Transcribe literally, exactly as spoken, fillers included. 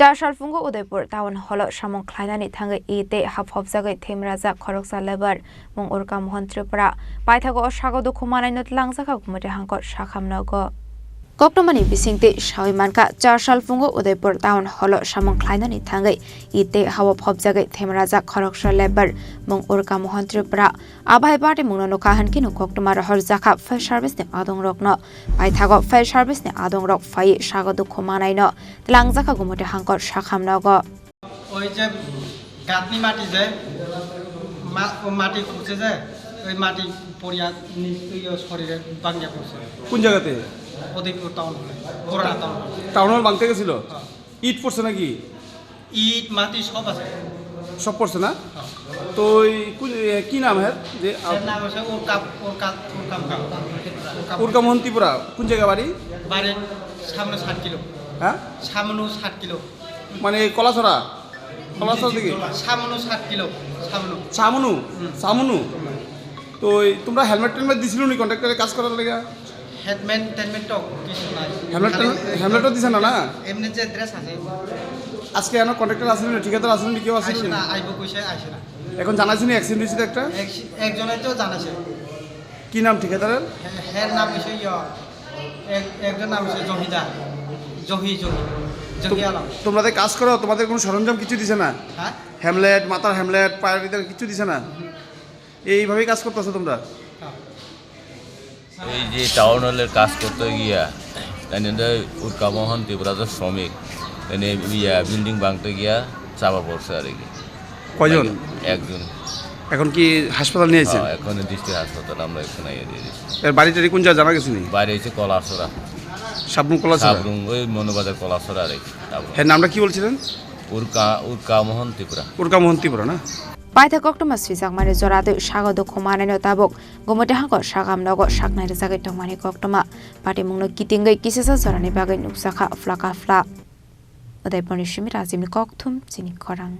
Char salphungo Udaipur town hall o samung khlainani thangwi e tei ha phobjagwi themrajak khoroksa labour mung Urka Mohan Tripura. Paithago o sago dukhu manaino tlangjak kha Gumati hangkor sakham nogo. Koktwmani bisingtwi sawi mankha, char salphungo Udaipur town hall o samung khlainani thangwi e tei ha-o phobjagwi themrajak khoroksa labour mung Urka Mohan Tripura. Abai party mungno nukha hwnkhe no koktwma rohor jakha fire service ni adongrokno. Paithago fire service ni adongrok phaiwi sago dukhu manaino tlangjak kha Gumati hangkor sakham nogo. ওই যে গাঁথনি মাটি যে মা-, ও মাটি খুঁড়ছে যে, ওই মাটি পড়িয়া নিচ থেকে শরীরে ভাঙিয়া পড়ছে। কোন জায়গাতে? উদয়পুর টাউন হলে, পুরানা টাউন হলে। টাউন হল ভাঙতে গেছিল? হ্যাঁ। ইট পড়ছে নাকি? ইট, মাটি সব আছে। সব পড়ছে না? হ্যাঁ। তো ওই কোন, এ, কি নাম হ্যাঁ? যে, আ, এর নাম হচ্ছে উরকা, উরকা, উরকা মোহন। উরকা মোহন ত্রিপুরা। কোন জায়গা বাড়ি? বাড়ির সামনে সাত কিলো। হ্যাঁ? সামনে সাত কিলো। মানে কলাছড়া? কলাছড়া দিকে? সামনু সাত কিলো, সামনু। সামনু? হুম। সামনু? তো এই তোমরা হেলমেট টেলমেট দিছিল নি কন্ট্রাক্টরে কাজ করার লাগি? হেলমেট টেলমেট তো কিছু নাই। হেলমেট টেল-, খালি হেলমেটও দিছে না, না? এমনি যে ড্রেস আছে। আজকে এনে কন্ট্রাক্টর আসেনি, ঠিকাদার আসেনি, কেউ আসেনি? আইছে না, আইব কইছে, আইছে না। এখন জানাইছে নি অ্যাক্সিডেন্ট হয়েছে তো একটা? এক-, একজনে তো জানাইছে। কি নাম ঠিকাদারের? হে-, হের নাম হইছে ইয়া, এক-, একজন নাম হইছে জহিদা, জহি, জহি, জহি তো-, আলম। তোমরা যে কাজ করো, তোমাদের কোনো সরঞ্জাম কিছু দিছে না? হ্যাঁ? হেমলেট, মাথার হেমলেট, পায়ের ভিতরে কিছু দিছে না? হুম। এইভাবেই কাজ করতেছো তোমরা? হ্যাঁ। এই যে টাউন হলের কাজ করতে গিয়া, তাই নিয়ে উরকা মোহন ত্রিপুরা তো শ্রমিক, তাই নিয়ে ইয়া বিল্ডিং ভাঙতে গিয়া চাপা পড়ছে আর কি। কয়জন? একজন। এখন কি হাসপাতাল নিয়ে আইছেন? হ্যাঁ, এখন ডিস্ট্রিক্ট হাসপাতাল আমরা এখানে ইয়ে দিয়ে দিচ্ছি। এর বাড়ি টাড়ি কোন জায়গা জানা গেছে নি? বাড়ি হচ্ছে কলাছড়া। সাবরুম কলাছড়া? সাবরুম, ওই মনোবাজার কলাছড়া আর কি। সাবরুম। এর নামটা কি বলছিলেন? উরকা, উরকা মোহন ত্রিপুরা। উরকা মোহন ত্রিপুরা না? Paitha koktwma swijakmani jora twi sago dukhu manaino tabuk Gumati hangkor sakam nogo saknai rwjagwi tongmani koktwma. Patimungno kitingwi kisisa jorani bagwi nukjakha phlaka phla. Udaipurni simi Rajibni kokthum chini khorang.